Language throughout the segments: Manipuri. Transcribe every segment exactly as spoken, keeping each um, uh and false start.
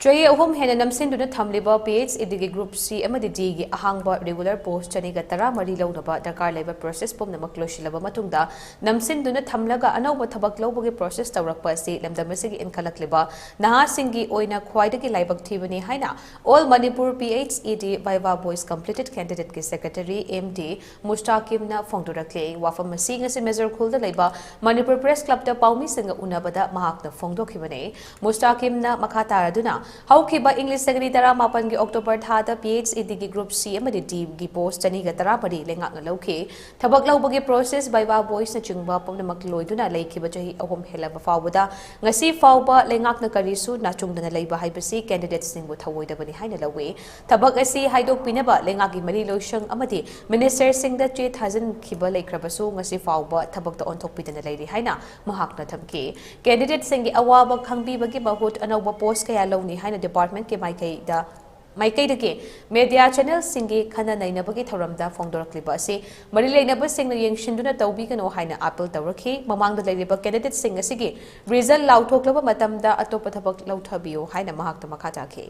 ꯆꯍꯤ ꯑꯍꯨꯝ ꯍꯦꯟꯅ ꯅꯝꯁꯤꯟꯗꯨꯅ ꯊꯝꯂꯤꯕ ꯄꯤ ꯑꯩꯆ ꯏ ꯗꯤꯒꯤ ꯒ꯭ꯔꯨꯞ ꯁꯤ ꯑꯃꯗꯤ ꯗꯤꯒꯤ ꯑꯍꯥꯡꯕ ꯔꯤꯒꯨꯂꯔ ꯄꯣꯁ ꯆꯅꯤꯒ ꯇꯔꯥꯃꯔꯤ ꯂꯧꯅꯕ ꯗꯔꯀꯥꯔ ꯂꯩꯕ ꯄ꯭ꯔꯣꯁꯦꯁ ꯄꯨꯝꯅꯃꯛ ꯂꯣꯏꯁꯤꯜꯂꯕ ꯃꯇꯨꯡꯗ, ꯅꯝꯁꯤꯟꯗꯨꯅ ꯊꯝꯂꯒ ꯑꯅꯧꯕ ꯊꯕꯛ ꯂꯧꯕꯒꯤ ꯄ꯭ꯔꯣꯁꯦꯁ ꯇꯧꯔꯛꯄ ꯑꯁꯤ ꯂꯝꯗꯝ ꯑꯁꯤꯒꯤ ꯏꯟꯈꯠꯂꯛꯂꯤꯕ ꯅꯍꯥꯁꯤꯡꯒꯤ ꯑꯣꯏꯅ ꯈ꯭ꯋꯥꯏꯗꯒꯤ ꯂꯥꯏꯕꯛ ꯊꯤꯕꯅꯤ ꯍꯥꯏꯅ All Manipur P H E D Viva Boys Completed Candidate ꯀꯤ ꯁꯦꯀ꯭ꯔꯦꯇꯔꯤ ꯑꯦꯝ ꯗꯤ ꯃꯨꯁꯇꯥꯀꯤꯝꯅ ꯐꯣꯡꯗꯣꯔꯛꯂꯤ꯫ ꯋꯥꯐꯝ ꯑꯁꯤ ꯉꯁꯤ ꯃꯦꯖꯔ ꯈꯨꯜꯗ ꯂꯩꯕ ꯃꯅꯤꯄꯨꯔ ꯄ꯭ꯔꯦꯁ ꯀ꯭ꯂꯕꯇ ꯄꯥꯎꯃꯤꯁꯤꯡꯒ ꯎꯅꯕꯗ ꯃꯍꯥꯛꯅ ꯐꯣꯡꯗꯣꯛꯈꯤꯕꯅꯤ꯫ ꯃꯨꯁꯇꯥꯀꯤꯝꯅ ꯃꯈꯥ ꯇꯥꯔꯗꯨꯅ, ꯍꯧꯈꯤꯕ ꯏꯪ ꯂꯤꯁꯤꯡ ꯑꯅꯤ ꯇꯔꯥꯃꯥꯄꯟꯒꯤ ꯑꯣꯛꯇꯣꯕꯔ ꯊꯥꯗ ꯄꯤ ꯑꯩꯆ ꯏ ꯗꯤꯒꯤ ꯒ꯭ꯔꯨꯞ ꯁꯤ ꯑꯃꯗꯤ ꯗꯤꯒꯤ ꯄꯣꯁ ꯆꯅꯤꯒ ꯇꯔꯥꯃꯔꯤ ꯂꯩꯉꯥꯛꯅ ꯂꯧꯈꯤ꯫ ꯊꯕꯛ ꯂꯧꯕꯒꯤ ꯄ꯭ꯔꯣꯁꯦꯁ, ꯚꯥꯏꯚꯥ ꯕꯣꯏꯁꯅꯆꯤꯡꯕ ꯄꯨꯝꯅꯃꯛ ꯂꯣꯏꯗꯨꯅ ꯂꯩꯈꯤꯕ ꯆꯍꯤ ꯑꯍꯨꯝ ꯍꯦꯜꯂꯕ ꯐꯥꯎꯕꯗ ꯉꯁꯤ ꯐꯥꯎꯕ ꯂꯩꯉꯥꯛꯅ ꯀꯔꯤꯁꯨ ꯅꯥꯆꯨꯡꯗꯅ ꯂꯩꯕ ꯍꯥꯏꯕꯁꯤ ꯀꯦꯟꯗꯤꯗꯦꯠꯁꯤꯡꯕꯨ ꯊꯧꯑꯣꯏꯗꯕꯅꯤ ꯍꯥꯏꯅ ꯂꯧꯏ꯫ ꯊꯕꯛ ꯑꯁꯤ ꯍꯥꯏꯗꯣꯛꯄꯤꯅꯕ ꯂꯩꯉꯥꯛꯀꯤ ꯃꯔꯤ ꯂꯣꯏꯁꯪ ꯑꯃꯗꯤ ꯃꯤꯅꯤꯁꯇꯔꯁꯤꯡꯗ ꯆꯦ ꯊꯥꯖꯤꯟꯈꯤꯕ ꯂꯩꯈ꯭ꯔꯕꯁꯨ ꯉꯁꯤ ꯐꯥꯎꯕ ꯊꯕꯛꯇ ꯑꯣꯟꯊꯣꯛꯄꯤꯗꯅ ꯂꯩꯔꯤ ꯍꯥꯏꯅ ꯃꯍꯥꯛꯅ ꯊꯝꯈꯤ꯫ ꯀꯦꯟꯗꯤꯗꯦꯠꯁꯤꯡꯒꯤ ꯑꯋꯥꯕ ꯈꯪꯕꯤꯕꯒꯤ ꯃꯍꯨꯠ ꯑꯅꯧꯕ ꯄꯣꯁ ꯀꯌꯥ ꯂꯧꯅꯤ ꯍꯥꯏꯅ ꯗꯤꯄꯥꯔꯠꯃꯦꯟꯠꯀꯤ ꯃꯥꯏꯀꯩꯗ, ꯃꯥꯏꯀꯩꯗꯒꯤ ꯃꯦꯗꯤꯌꯥ ꯆꯦꯅꯦꯜꯁꯤꯡꯒꯤ ꯈꯟꯅ ꯅꯩꯅꯕꯒꯤ ꯊꯧꯔꯝꯗ ꯐꯣꯡꯗꯣꯔꯛꯂꯤꯕ ꯑꯁꯤ ꯃꯔꯤ ꯂꯩꯅꯕꯁꯤꯡꯅ ꯌꯦꯡꯁꯤꯟꯗꯨꯅ ꯇꯧꯕꯤꯒꯅꯨ ꯍꯥꯏꯅ ꯑꯥꯄꯤꯜ ꯇꯧꯔꯛꯈꯤ꯫ ꯃꯃꯥꯡꯗ ꯂꯩꯔꯤꯕ ꯀꯦꯟꯗꯤꯗꯦꯠꯁꯤꯡ ꯑꯁꯤꯒꯤ ꯔꯤꯖꯜ ꯂꯥꯎꯊꯣꯛꯂꯕ ꯃꯇꯝꯗ ꯑꯇꯣꯞꯄ ꯊꯕꯛ ꯂꯧꯊꯕꯤꯌꯨ ꯍꯥꯏꯅ ꯃꯍꯥꯛꯇ ꯃꯈꯥ ꯇꯥꯈꯤ꯫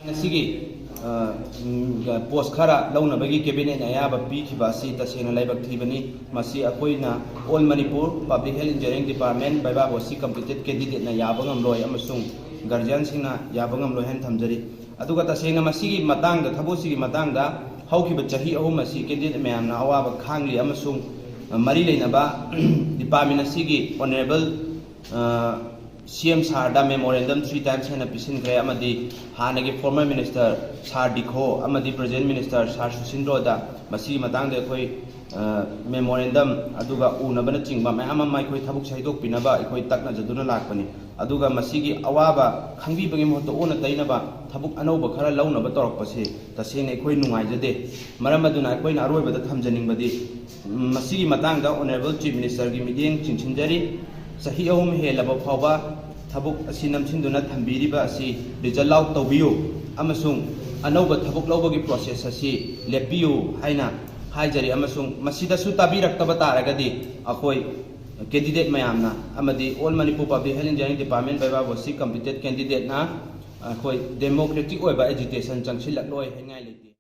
ꯉꯁꯤꯒꯤ, ꯑ, ꯎꯝ, ꯄꯣꯁ ꯈꯔ ꯂꯧꯅꯕꯒꯤ ꯀꯦꯕꯤꯅꯦꯠꯅ ꯑꯌꯥꯕ ꯄꯤꯈꯤꯕ ꯑꯁꯤ ꯇꯁꯦꯡꯅ ꯂꯥꯏꯕꯛ ꯊꯤꯕꯅꯤ꯫ ꯃꯁꯤ ꯑꯩꯈꯣꯏꯅ All Manipur Public Health Engineering Department Viva Boys ꯁꯤ completed candidateꯅ ꯌꯥꯕ ꯉꯝꯂꯣꯏ ꯑꯃꯁꯨꯡ guardianꯁꯤꯡꯅ ꯌꯥꯕ ꯉꯝꯂꯣꯏ ꯍꯥꯏꯅ ꯊꯝꯖꯔꯤ꯫ ꯑꯗꯨꯒ ꯇꯁꯦꯡꯅ ꯃꯁꯤꯒꯤ ꯃꯇꯥꯡꯗ, ꯊꯕꯛꯁꯤꯒꯤ ꯃꯇꯥꯡꯗ ꯍꯧꯈꯤꯕ ꯆꯍꯤ ꯑꯍꯨꯝ ꯑꯁꯤ candidate ꯃꯌꯥꯝꯅ ꯑꯋꯥꯕ ꯈꯥꯡꯂꯤ ꯑꯃꯁꯨꯡ, ꯑ, ꯃꯔꯤ ꯂꯩꯅꯕ department ꯑꯁꯤꯒꯤ Honourable, ꯑ, C M sirꯗ memorandum three times ꯍꯦꯟꯅ ꯄꯤꯁꯤꯟꯈ꯭ꯔꯦ, ꯑꯃꯗꯤ ꯍꯥꯟꯅꯒꯤ former minister sir ꯗꯤꯈꯣ ꯑꯃꯗꯤ present minister sir ꯁꯨꯁꯤꯟꯗ꯭ꯔꯣꯗ ꯃꯁꯤꯒꯤ ꯃꯇꯥꯡꯗ ꯑꯩꯈꯣꯏ, ꯑ, memorandum ꯑꯗꯨꯒ ꯎꯅꯕꯅꯆꯤꯡꯕ ꯃꯌꯥꯝ ꯑꯃ ꯑꯩꯈꯣꯏ ꯊꯕꯛꯁꯦ ꯍꯩꯗꯣꯛꯄꯤꯅꯕ ꯑꯩꯈꯣꯏ ꯇꯛꯅꯖꯗꯨꯅ ꯂꯥꯛꯄꯅꯤ꯫ ꯑꯗꯨꯒ ꯃꯁꯤꯒꯤ ꯑꯋꯥꯕ ꯈꯪꯕꯤꯕꯒꯤ ꯃꯍꯨꯠꯇ ꯑꯣꯟꯅ ꯇꯩꯅꯕ ꯊꯕꯛ ꯑꯅꯧꯕ ꯈꯔ ꯂꯧꯅꯕ ꯇꯧꯔꯛꯄꯁꯤ ꯇꯁꯦꯡꯅ ꯑꯩꯈꯣꯏ ꯅꯨꯡꯉꯥꯏꯖꯗꯦ꯫ ꯃꯔꯝ ꯑꯗꯨꯅ ꯑꯩꯈꯣꯏꯅ ꯑꯔꯣꯏꯕꯗ ꯊꯝꯖꯅꯤꯡꯕꯗꯤ, ꯎꯝ, ꯃꯁꯤꯒꯤ ꯃꯇꯥꯡꯗ Honourable Chief Ministerꯒꯤ ꯃꯤꯠꯌꯦꯡ ꯆꯤꯡꯁꯤꯟꯖꯔꯤ꯫ ꯆꯍꯤ ꯑꯍꯨꯝ ꯍꯦꯜꯂꯕ ꯐꯥꯎꯕ ꯊꯕꯛ ꯑꯁꯤ ꯅꯝꯁꯤꯟꯗꯨꯅ ꯊꯝꯕꯤꯔꯤꯕ ꯑꯁꯤ result out ꯇꯧꯕꯤꯌꯨ ꯑꯃꯁꯨꯡ ꯑꯅꯧꯕ ꯊꯕꯛ ꯂꯧꯕꯒꯤ process ꯑꯁꯤ ꯂꯦꯞꯄꯤꯌꯨ ꯍꯥꯏꯅ ꯍꯥꯏꯖꯔꯤ꯫ ꯑꯃꯁꯨꯡ ꯃꯁꯤꯗꯁꯨ ꯇꯥꯕꯤꯔꯛꯇꯕ ꯇꯥꯔꯒꯗꯤ ꯑꯩꯈꯣꯏ ꯀꯦꯟꯗꯤꯗꯦꯠ ꯃꯌꯥꯝꯅ ꯑꯃꯗꯤ All Manipur Public Health Engineering Department ꯕꯥꯏꯕꯥꯕꯣꯁꯤ ꯀꯝꯄꯤꯇꯦꯠ ꯀꯦꯟꯗꯤꯗꯦꯠꯅ ꯑꯩꯈꯣꯏ ꯗꯦꯃꯣꯀ꯭ꯔꯦꯇꯤꯛ ꯑꯣꯏꯕ ꯑꯦꯖꯤꯇꯦꯁꯟ ꯆꯪꯁꯤꯜꯂꯛꯂꯣꯏ ꯍꯥꯏꯅꯤꯡꯉꯥꯏ ꯂꯩꯇꯦ꯫